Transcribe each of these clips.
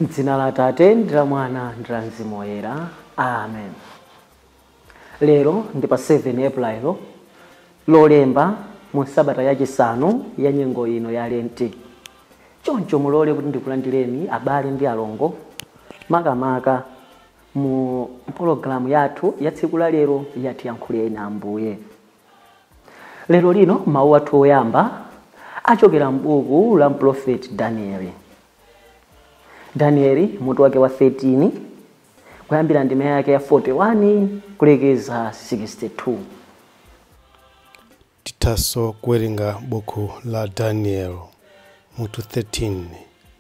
M'dzina la Atate ndi la Mwana ndi la Mzimu Woyera. Amen. Lero ndi pa 7 April, Lolemba, mu sabata yachisanu ya nyengo ino ya Lenti. Choncho mulole kuti ndikulandireni abale ndi alongo, makamaka mu pologalamu yathu ya tsiku la lero ya Tiyankhuleni Ambuye. Lero lino mawu athu oyamba achokera m'buku la mprofeti Danieli. Danieli mutu wake wa 13 kuyambira ndime yake ya 41 kulekeza 62. Tithanso kuwerenga buku la Daniel mutu 13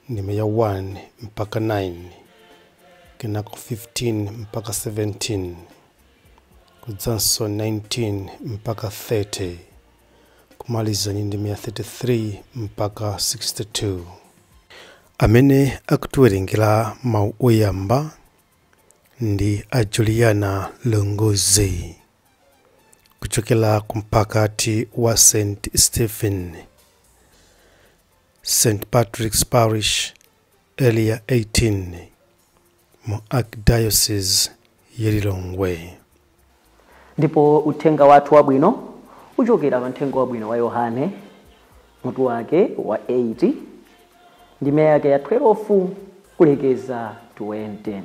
ndime ya 1 mpaka 9, kenako 15 mpaka 17, kudzanso 19 mpaka 30, kumaliza ndi ndime ya 33 mpaka 62. Amene akutiwerengera mawu oyamba ndi a Juliana Lunguzi kuchokera ku mphakati wa St Stephen, St Patrick's Parish, Area 18 mu Archdiocese ya Lilongwe. Ndipo uthenga wathu wabwino uchokera pa Mthenga Wabwino wa Yohane mutu wake wa 8 ndime yake ya 12 kulekeza 20.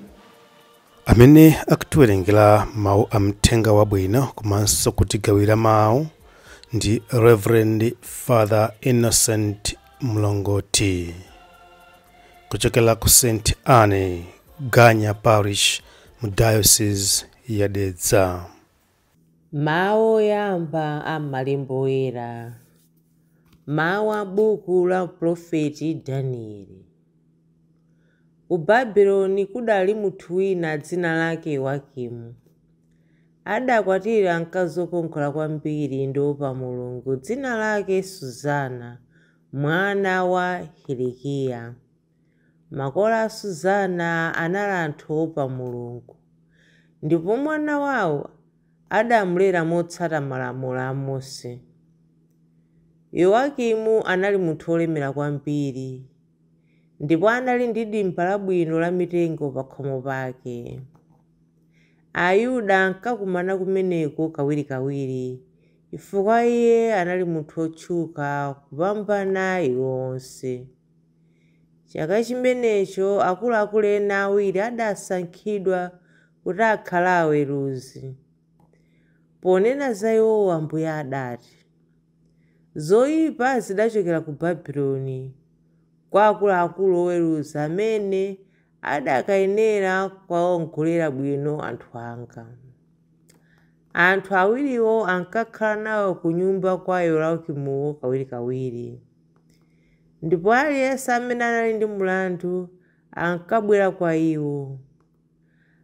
Amene akutiwerengera mawu a Mthenga Wabwino komanso kutigawira mawu ndi Reverend Father Innocent Mlongoti kuchokera ku St Anne Ganya Parish mu Diocese ya Dedza. Mawu oyamba a m'Malemba Oyera. Mawu a buku la mprofeti Danieli. Ku Babuloni kudali munthu wina dzina lake Yowakimu. Adakwatira mkazi wokongola kwambiri ndi woopa Mulungu, dzina lake Suzana, mwana wa Hilikiya. Makolo a Suzana anali anthu oopa Mulungu, ndipo mwana wawo adamulera motsata malamulo a Mose. Yowakimu anali munthu wolemera kwambiri, ndipo anali ndi dimba labwino la mitengo pakhomo pake. Ayuda ankakumana kumeneko kawirikawiri, chifukwa iye anali munthu wotchuka kupambana iwo onse. Chaka chimenecho akuluakulu ena awiri adasankhidwa kuti akhale aweruzi. Ponena za iwowo Ambuye adati, Zoyipa zidachokera ku Babuloni, kwa akuluakulu oweruza amene adakayenera kuwaongolera bwino anthu anga. Anthu awiriwo ankakhala nawo kunyumba kwa Yowakimuwo kawirikawiri. Ndipo aliyense amene anali ndi mlandu ankabwera kwa iwo.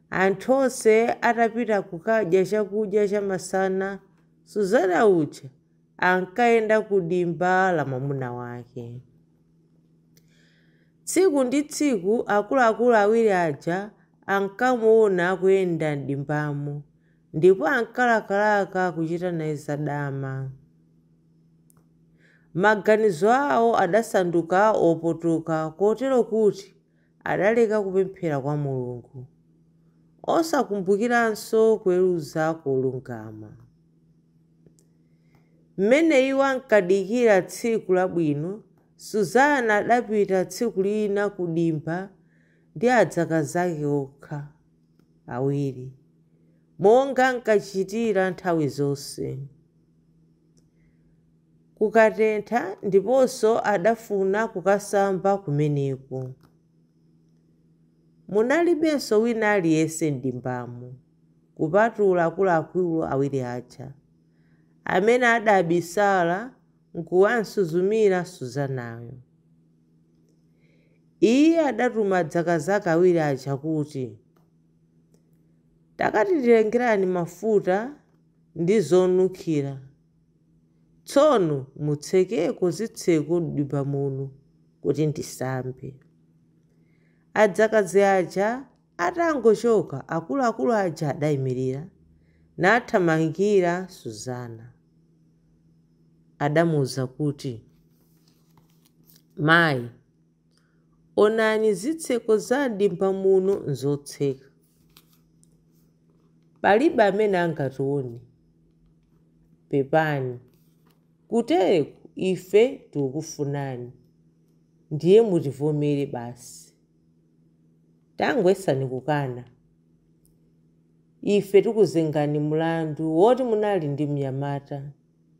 Anthu onse atapita kukadya chakudya chamasana, Suzana uja ankayenda ku dimba la mwamuna wake. Tsiku ndi tsiku akuluakulu awiri aja ankamuona akuyenda m'dimbamo, ndipo ankalakalaka kuchita naye zadama. Maganizo awo adasanduka opotoka kotero kuti adaleka kupemphera kwa Mulungu, osakumbukiranso kuweruza kolungama. Mmene iwo ankadikira tsiku labwino, Suzana adapita tsiku lina ku dimba ndi adzakazi ake okha awiri, monga ankachitira nthawi zonse. Kukatentha, ndiponso adafuna kukasamba kumeneko. Munalibenso wina aliyense m'dimbamo, kupatula akuluakulu awiri aja, amene adabisala nkuwasuzumira Suzanayo. Iye adatuma adzakazi ake awiri aja kuti, Takatitengerani mafuta ndi zonunkhira. Tsono mutsekeko zitseko m'dimba muno kuti ndisambe. Adzakazi aja atangochoka, akuluakulu aja adaimirira, nathamangira Suzana. Adamuuza kuti, Mai, Onani zitseko za m'dimba muno nzotseka. Palibe amene angatione. Pepani, kutereku ife tikukufunani, ndiye mutivomere basi. Tangoyesani kukana. Ife tikuzengani mlandu woti munali ndi mnyamata,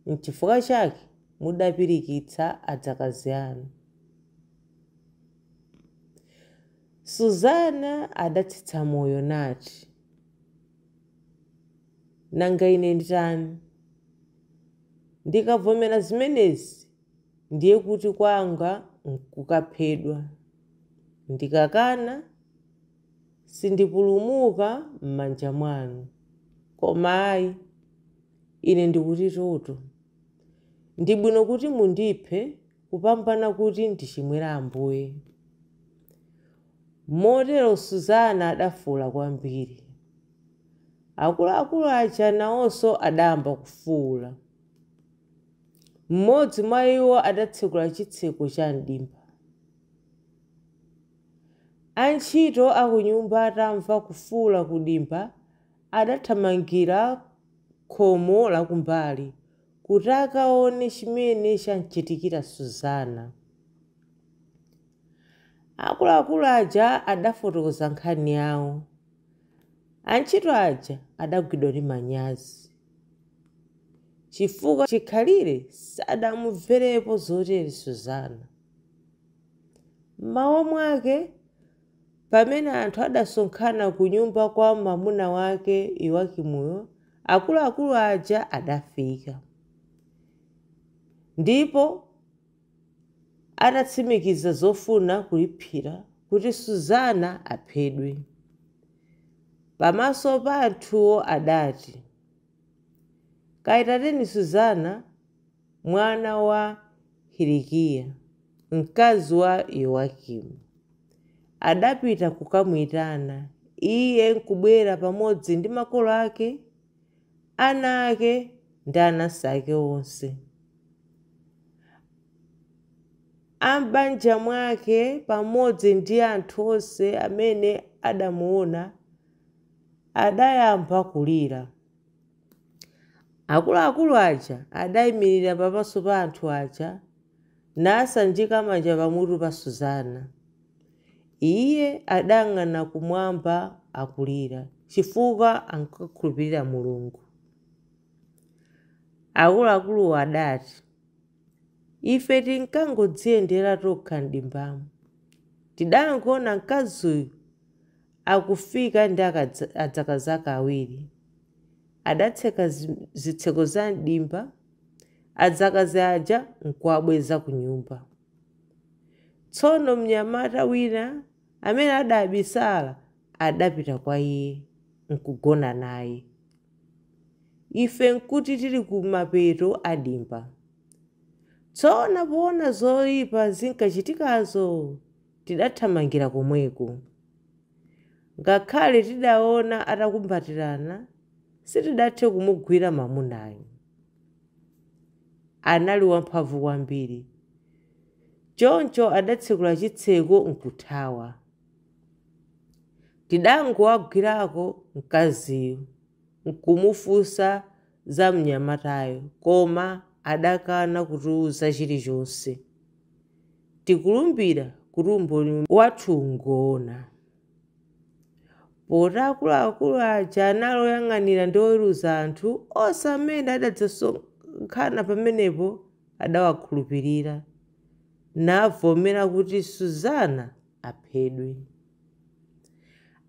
n'chifukwa chake mudapirikitsa adzakazi anu. Suzana adatsitsa moyo nati, Nanga ine nditani? Ndikavomera zimenezi ndiye kuti kwanga nkukaphedwa. Ndikakana sindipulumuka m'manja mwanu. Koma ayi, ine ndikuti toto. Ndi bwino kuti mundiphe kupambana kuti ndichimwire Ambuye. Motero Suzana adafuwula kwambiri. Akuluakulu aja nawonso adayamba kufuwula. Mmodzi mwa iwo adatsekula chitseko cha m'dimba. Antchito akunyumba atamva kufuwula ku dimba, adathamangira khomo lakumbali kuti akaone chimene chamchitikira Suzana. Akuluakulu aja adafotokoza nkhani yawo. Antchito aja adagwidwa ndi manyazi, chifukwa chikhalire sadamumverepo zotere Suzana. Mmawa mwake, pamene anthu adasonkhana ku nyumba kwa mwamuna wake Yowakimuyo, akuluakulu aja adafika. Ndipo atatsimikiza zofuna kulipira kuti Suzana aphedwe. Pamaso pa anthuwo adati, Kayitaneni Suzana mwana wa Hilikiya, mkazi wa Yowakimu. Adapita kukamuyitana, iye nkubwera pamodzi ndi makolo ake, ana ake ndi anansi ake onse. A m'banja mwake pamodzi ndi anthu onse amene adamuona adayamba kulira. Akuluakulu aja adayimirira pamaso pa anthu aja nasanjika manja pamutu pa Suzana. Iye adayang'ana kumwamba akulira, chifukwa ankakhulupirira Mulungu. Akuluakuluwo adati, Ife tinkangodziyendera tokha m'dimbamo. Tidangoona mkaziyu akufika ndi adzakazi ake awiri. Adatseka zitseko za m'dimba, adzakazi aja nkuwabweza ku nyumba. Tsono mnyamata wina amene adaabisala adapita kwa iye nkugona naye. Ife nkuti tili ku mapeto a dimba. Tsono poona zoipa zinkachitikazo, tidathamangira komweko. Ngakhale tidaona atakumbatirana, sitidathe kumugwira mwamunayo. Anali wamphamvu kwambiri. Choncho adatsekula chitseko nkuthawa. Tidangowagwirako mkaziyo, nkumufunsa za mnyamatayo, koma adakana kutiwuza chilichonse. Tikulumbira kuti umboni wathu ngoona. Poti akuluakulu aja anali oyang'anira ndi oweruza anthu, onse amene adadzasonkhana pamenepo adawakhulupirira, navomera kuti Suzana aphedwe.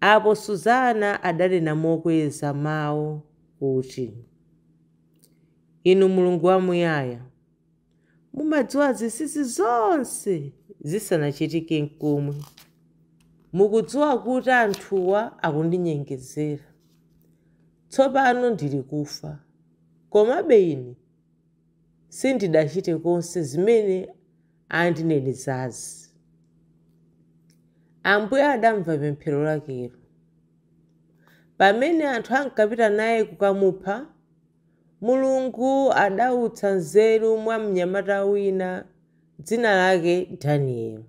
Apo Suzana adanena mokweza mau kuti, Inu Mulungu wamuyaya, mumadziwa zinsinsi zonse zisanachitike n'komwe. Mukudziwa kuti anthuwa akundinyengezera. Tsopano ndili kufa, komabe ine sindidachite konse zimene andinenezazi. Ambuye adamva pemphero lakelo. Pamene anthu ankapita naye kukamupha, Mulungu adautsa nzeru mwa mnyamata wina, dzina lake Daniele.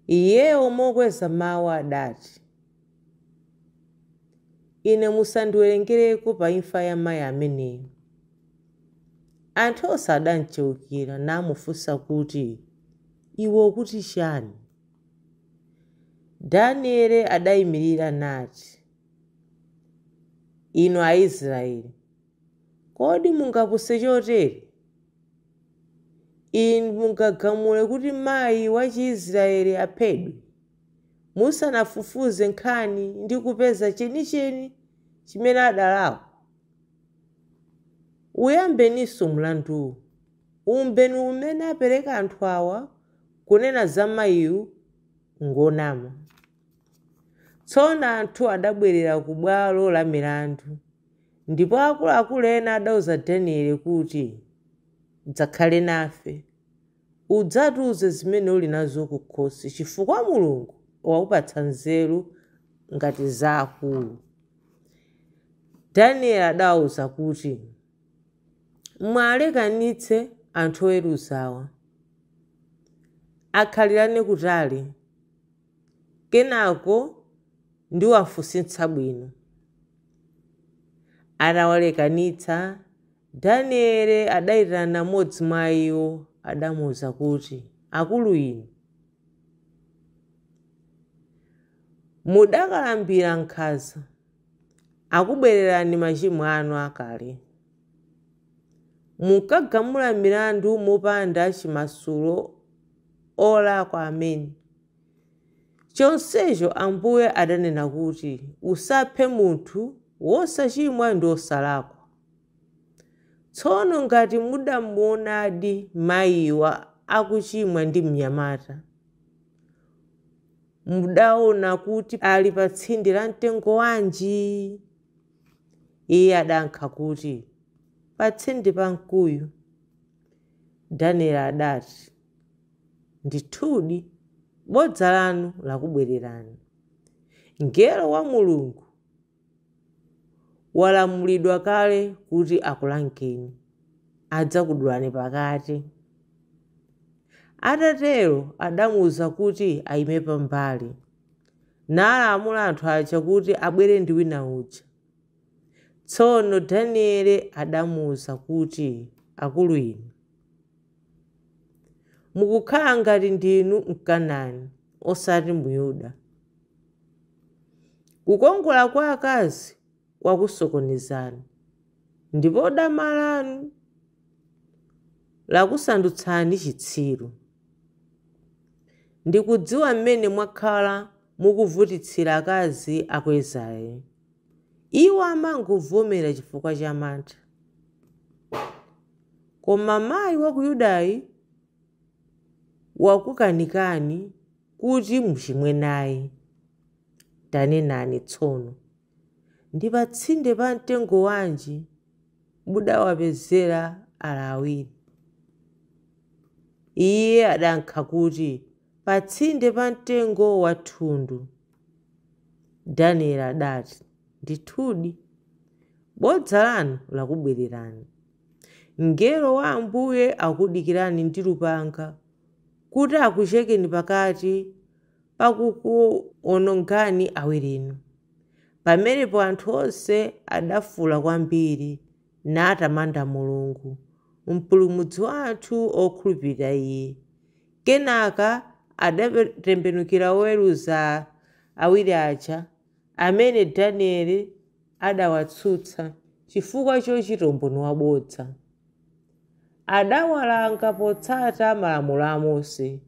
Iyewo mokweza mawu adati, "Ine musandiwerengereko pa imfa ya mayi ameneyu." Anthu onse adamcheukira namufunsa kuti, "Iwe ukuti chani?" Danieli adayimirira nati, "Inu Aisraeli, kodi mungapuse chotere? Inu mungagamule kuti mayi wa Chiisraeli aphedwe, musanafufuze nkhani ndi kupeza chenicheni chimene adalakwa? Uyambeninso mlanduwu. Umboni umene apereka anthu awa kunena za mayiyu ngonama." Tsono anthu adabwerera ku bwalo la milandu, ndipo akuluakulu ena adawuza Danieli kuti, "Dzakhale nafe, udzatiuze zimene uli nazo kukhosi, chifukwa Mulungu wakupatsa nzeru ngati za akulu." Danieli adawawuza kuti, "Mwalekanitse anthu oweruzawa, akhalirane kutali, kenako ndiwafunsitsa bwino." Atawalekanitsa, Danieli adayitana mmodzi mwa iwo, adamuwuza kuti, "Akulu inu, mudakalambira nkhanza, akubwererani machimo anu akale. Munkagamula milandu mopanda chimasulo olakwa amene. Chonsecho Ambuye adanena kuti, usaphe munthu wosachimwa ndi wosalakwa. Tsono ngati mudamuonadi mayiwa akuchimwa ndi mnyamata, mudaona kuti ali pa tsinde la mtengo wanji?" Iye adayankha kuti, "Pa tsinde pa mkuyu." Danieli adati, "Ndithudi, bodza lanu lakubwererani. Mngelo wa Mulungu walamulidwa kale kuti akulangeni, adzakudulani pakati." Atatero adamuwuza kuti ayime pambali, nalamula anthu aja kuti abwere ndi wina uja. Tsono Danieli adamuwuza kuti, "Akulu inu, mukukhala ngati ndinu Mkanaani, osati Myuda. Kukongola kwa akazi kwakusokonezani, ndipo dama lanu lakusandutsani chitsiru. Ndikudziwa mmene mwakhala mukuvutitsira akazi a ku Israeli. Iwo amangovomera chifukwa cha mantha. Koma mayi wa ku Yudayi wakukanikani kuti muchimwe naye. Tanenani tsono, ndi pa tsinde pa mtengo wanji mudawapezera ala awiri?" Iye adayankha kuti, "Pa tsinde pa mtengo wa thundu." Danieli adati, "Ndithudi, bodza lanu lakubwererani. Mngelo wa Ambuye akudikirani ndi lupanga kuti akuchekeni pakati pakukuonongani awirinu." Pamenepo anthu onse adafuwula kwambiri natamanda Mulungu, mpulumutsi wa anthu okhulupirira Iye. Kenaka adatembenukira oweruza awiri aja amene Danieli adawatsutsa chifukwa chochita umboni wabodza. Adawalanga potsata malamulo a Mose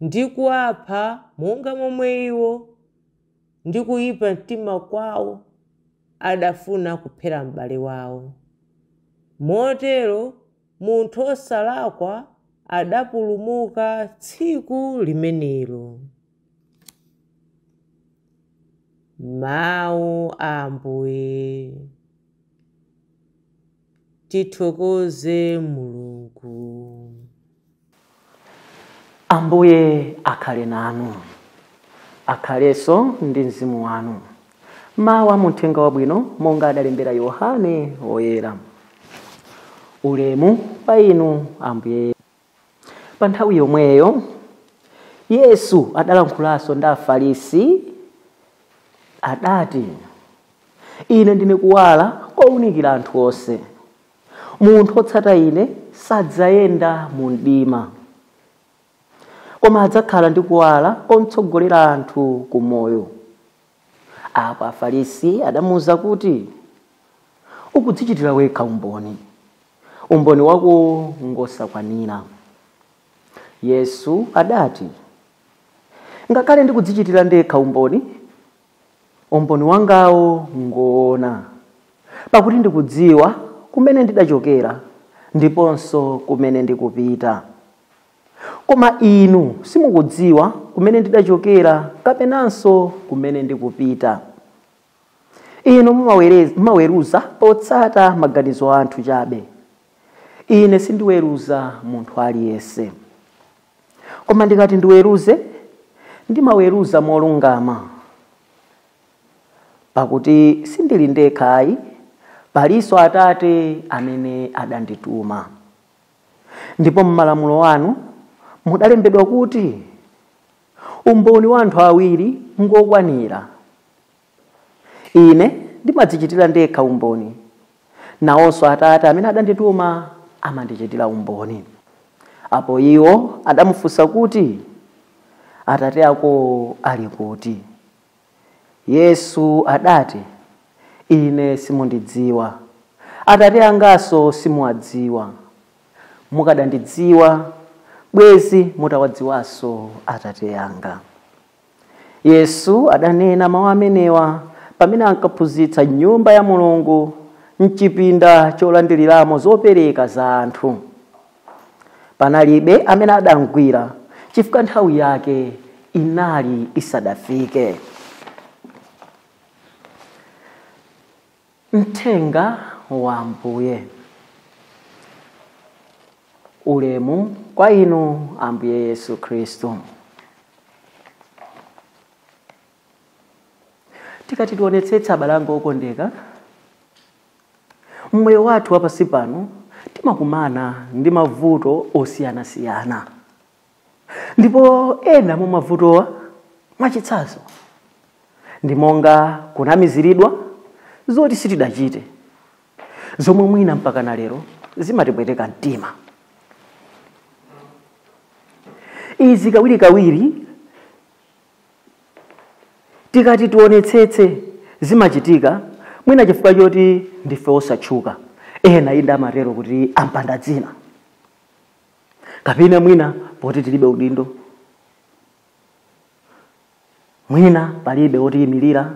ndi kuwapha monga momwe iwo ndi kuyipa mtima kwawo adafuna kuphera m'bale wawo. Motero munthu osalakwa adapulumuka tsiku limenelo. Mawu a Ambuye. Tithokoze Mulungu. Ambuye akhale nanu, akhalenso ndi mzimu wanu. Mawu a muthenga wabwino monga adalembera Yohane Woyera. Ulemu pa inu Ambuye. Pa nthawi yomweyo Yesu adalankhulanso ndi Afarisi, adati, ine ndine kuwala kowunikira anthu onse. Munthu otsata ine sadzayenda mu mdima, koma adzakhala ndi kuwala komtsogolera anthu ku moyo. Apo Afarisi adamuwuza kuti, ukudzichitira wekha umboni, umboni wako ngosakwanira. Yesu adati, ngakhale ndikudzichitira ndekha umboni, umboni wangawo ngoona, pakuti ndikudziwa kumene ndidachokera ndiponso kumene ndikupita. Koma inu simukudziwa kumene ndidachokera kapenanso kumene ndikupita. Inu mumaweruza potsata maganizo anthu chabe. Ine sindiweruza munthu aliyense. Koma ndikati ndiweruze, ndimaweruza molungama, pakuti sindili ndekha ayi, palinso Atate amene adandituma. Ndipo m'malamulo anu mudalembedwa kuti umboni wa anthu awiri ngokwanira. Ine ndimadzichitira ndekha umboni, nawonso Atate amene adandituma amandichitira umboni. Apo iwo adamufunsa kuti, Atate ako ali kuti? Yesu adati, ine simundidziwa, Atate anganso simuwadziwa. Mukadandidziwa, bwezi mutawadziwanso Atate anga. Yesu adanena mawu amenewa pamene ankaphunzitsa nyumba ya Mulungu mchipinda cholandiriramo zopereka za anthu. Panalibe amene adamgwira, chifukwa nthawi yake inali isadafike. Mthenga wa Ambuye. Ulemu kwa inu Ambuye Yesu Khristu. Tikati tionetsetsa abale anga okondeka, mmoyo wathu wapasi pano timakumana ndi mavuto osiyanasiyana, ndipo ena mwa mavutowa mwachitsanzo ndi monga kunamiziridwa zoti sitidachite, zomwe mwina mpaka na lero zimatipweteka mtima. Izi kawirikawiri tikati tionetsetse zimachitika mwina chifukwa choti ndife osatchuka. Ena inde amatero kuti ampanda dzina, kapena mwina poti tilibe udindo, mwina palibe wotiyimirira,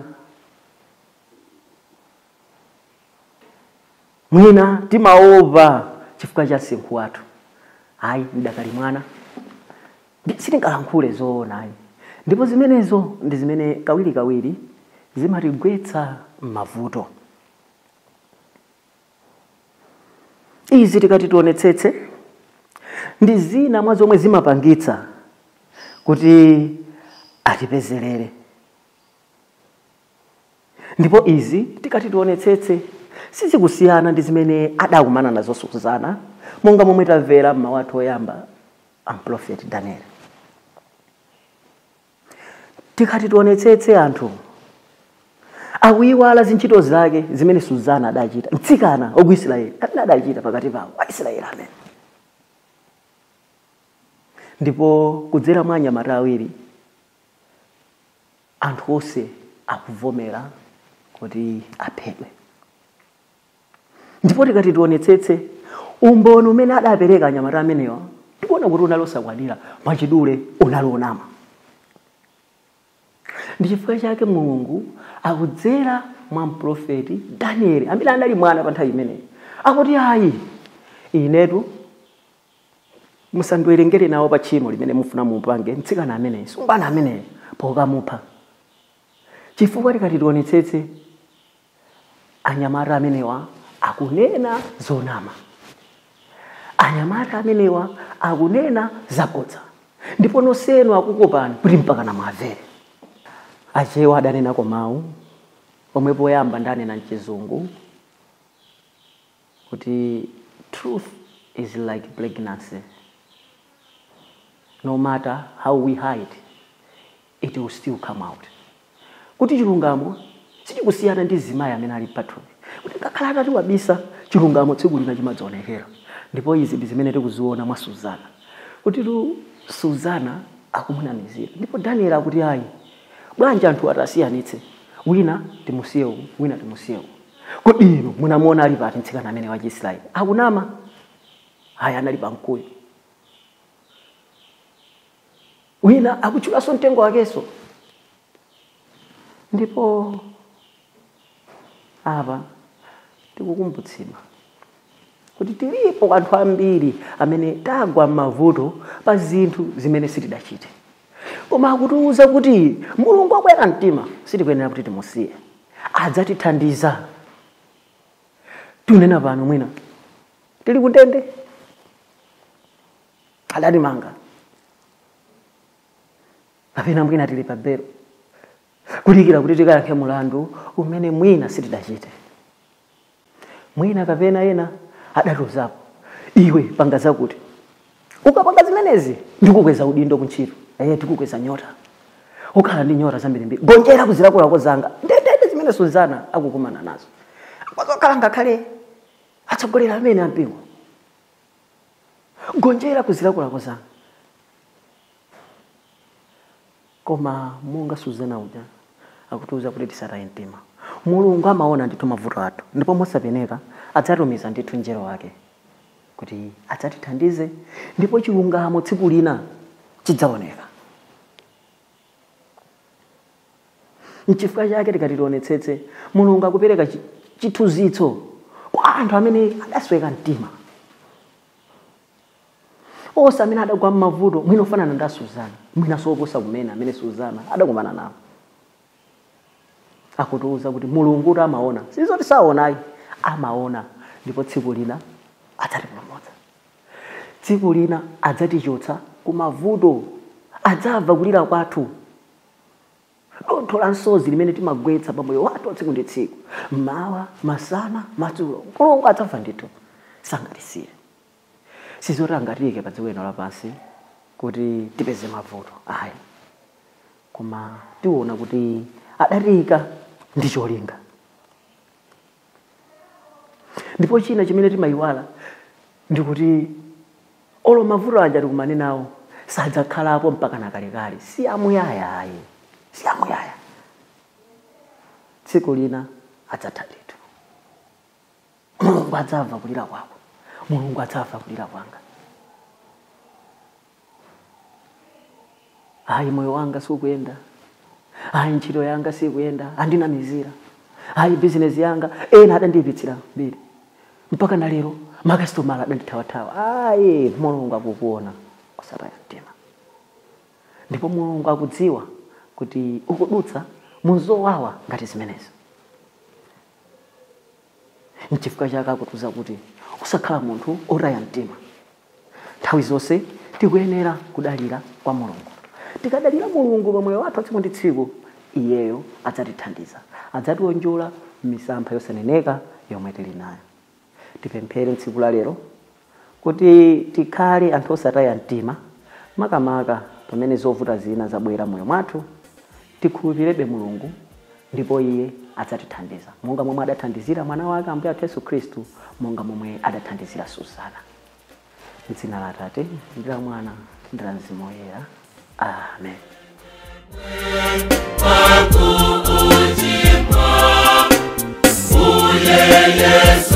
mwina timaopa chifukwa cha msinkhu wathu. Ayi, ndidakali mwana, sitingalankhule zoona ayi. Ndipo zimenezo ndi zimene kawirikawiri zimatigwetsa m'mavuto. Izi tikati tionetsetse ndi zina mwa zomwe zimapangitsa kuti atipezerere. Ndipo izi tikati tionetsetse sizikusiyana ndi zimene adakumana nazo Suzana, monga momwe tamvera mmawu athu oyamba a Prophet Daniel. Tikati tionetsetse anthu akuyiwala zintchito zake zimene Suzana adachita, mtsikana wa ku Israeli amene adachita pakati pawo Aisraeli amene. Ndipo kudzera mwa anyamata awiri anthu onse akuvomera kuti aphedwe. Ndipo tikati tionetsetse umboni umene adapereka anyamata amenewa, tikuona kuti unali osakwanira, mwachidule unali onama. Ndi chifukwa chake Mulungu akudzera mwa mprofeti Daniel amene anali mwana pa nthawi imeneyi, akuti ayi, inetu musandiwerengere nawo pa tchimo limene mufuna mupange mtsikana ameneyi, sumbana ameneyi, pokamupha. Chifukwa tikati tionetsetse anyamata amenewa akunena zonama, anyamata amenewa akunena zabodza, ndipo nonsenu akukopani kuti mpaka namwamvere. Achewa adanenako mawu omwe poyamba ndanena mchizungu kuti truth is like pregnancy, No matter how we hide, it will still come out. Kuti chilungamo sichikusiyana ndi zimayi amene ali pathupi, kuti ngakhala atati wabisa chilungamo tsiku lina chimadzaonekera. Ndipo izi ndi zimene tikuziona mwa Suzana, kuti Suzana akumunamizira. Ndipo Daniel akuti ayi, bwanji anthu atasiyanitse, wina timusiye uku, wina timusiye uku. Kodi inu munamuona ali pati mtsikana amene wa Chiisraeli akunama? Aya, anali pamkuyu. Wina akutchulanso mtengo wakenso. Ndipo apa tikukumbutsidwa kuti tilipo anthu ambiri amene tagwa m'mavuto pa zinthu zimene sitidachite, koma akutiuza kuti Mulungu akwera mtima, sitikuyenera kuti timusiye, adzatithandiza. Tunena pano mwina tili kundende, adatimanga, kapena mwina tili pa belo kulikira kuti tikayankhe mulandu umene mwina sitidachite. Mwina kapena ena adatiuzapo, iwe panga zakuti, ukapanga zimenezi ndikukweza udindo kuntchito, tikukweza nyota, ukhala ndi nyota zambirimbiri, gonjera kuzilakolako zanga. Ndendende zimene Suzana akukumana nazo. Akhala ngakhale atsogoleri amene ampingo, gonjera kuzilakolako zanga. Koma monga Suzana uja akutiuza kuti tisataye mtima, Mulungu amaona ndithu mavuto athu, ndipo mosapeneka adzatumiza ndithu mngelo wake kuti adzatithandize, ndipo chilungamo tsiku lina chidzaoneka. Nchifukwa chake tikati tionetsetse, Mulungu akupereka chithunzitso kwa anthu amene adasweka mtima, onse amene adagwa m'mavuto mwina ofanana ndi Suzana, mwina soposa kumene amene Suzana adakumana nawo. Akutiuza kuti Mulungu amaona, sizoti saonayi, amaona, ndipo tsiku lina adzatipulumutsa, tsiku lina adzatichotsa kumavuto, adzamva kulira kwathu, dontho la msozi limene timagwetsa pamoyo wathu tsiku ndi tsiku, mmawa, masana, madzulo. Mulungu adzamva ndithu, sangatisiye. Sizoti angatiyike pa dziko lino lapansi kuti tipeze mavuto ayi, koma tiona kuti adatiyika ndi cholinga. Ndipo china chimene timayiwala ndikuti olo mavuto aja tikumane nawo sadzakhalapo mpaka nakalekale, si amuyaya ayi, si amuyaya. Tsiku lina adzatha ndithu. Mulungu adzamva kulira kwako, Mulungu adzamva kulira kwanga. Ayi, moyo wanga sikuyenda, ayi, ntchito yanga sikuyenda, andinamizira, ayi, bizinesi yanga ena adandiyipitsira mbiri, mpaka na lero makasitomala adandithawathawa. Ayi, Mulungu akukuona, osataya mtima. Ndipo Mulungu akudziwa kuti ukudutsa munzowawa ngati zimenezo. Nchifukwa chake akutiuza kuti usakhala munthu otaya mtima. Nthawi zonse tikuyenera kudalira kwa Mulungu. Tikadalira Mulungu pamoyo wathu tsiku ndi tsiku, iyeyo adzatithandiza, adzatiwonjola misampha yosaneneka yomwe tili nayo. Tipemphere tsiku la lero kuti tikhale anthu osataya mtima, makamaka pamene zovuta zina zabwera moyo mwathu, tikhulupirebe Mulungu ndipo iye adzatithandiza, monga momwe adathandizira mwana wake Ambuye athu Yesu Khristu, monga momwe adathandizira Suzana. M'dzina la Atate ndi la Mwana ndi la Mzimu Woyera. Amen. Yesu.